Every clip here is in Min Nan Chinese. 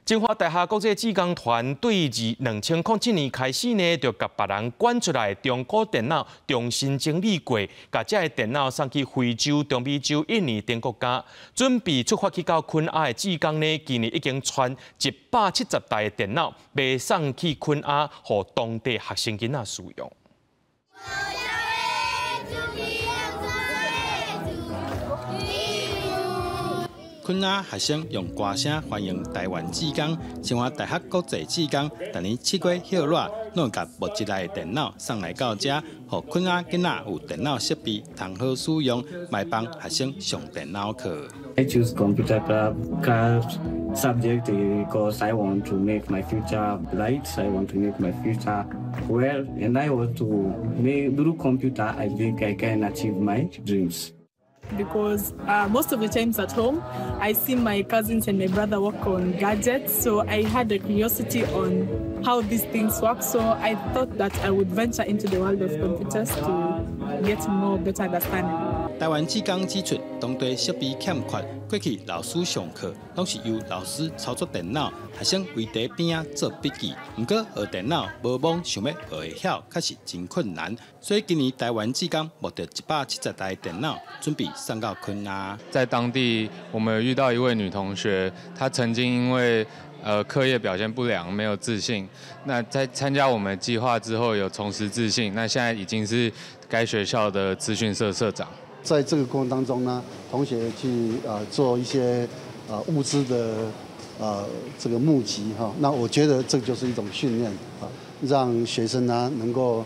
清華大學國際志工團隊自2007年開始呢，就共別人捐出來中古電腦重新整理過，共這个電腦送去非洲、中美洲、印尼等國家，準備出發去到肯亞的志工呢，今年已經傳170台的電腦，欲送去肯亞，予當地學生囡仔使用。肯亞學生用歌聲歡迎台灣志工，清華大學國際志工，逐年7月歇熱，攏會共募集來的電腦送來到遮，予肯亞囡仔有電腦設備通好使用，嘛幫學生上電腦課。 I choose computer club subject because I want to make my future bright. I want to make my future well, and I want to make through computer. I think I can achieve my dreams. Because most of the times at home, I see my cousins and my brother work on gadgets. So I had a curiosity on how these things work. So I thought that I would venture into the world of computers to get more better understanding. 台灣志工指出，當地設備欠缺，過去老師上課攏是由老師操作電腦，學生圍佇邊仔做筆記。毋過學電腦無罔想欲學會曉，確實真困難。所以今年台灣志工募著170台電腦，準備送到肯亞。在當地，我們有遇到一位女同學，她曾經因為課業表現不良，沒有自信。那在參加我們計劃之後，有重拾自信。那現在已經是該學校的資訊社社長。在這個過程當中呢，同學去做一些物資的這個募集哈，那我覺得這就是一種訓練啊，讓學生呢能夠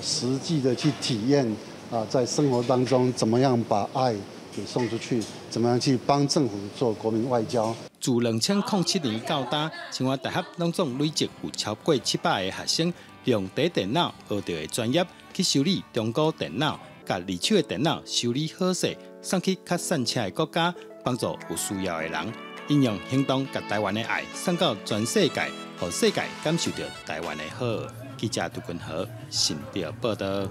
實際的去體驗啊，在生活當中怎麼樣把愛給送出去，怎麼樣去幫政府做國民外交。自2007年到今，清華大學攏總累積有超過700個學生用佇電腦學著的專業去修理中古電腦，共二手的電腦修理好勢，送去較散赤的國家，幫助有需要的人。𪜶用行動共台灣的愛送到全世界，予世界感受著台灣的好。記者杜君豪新竹報導。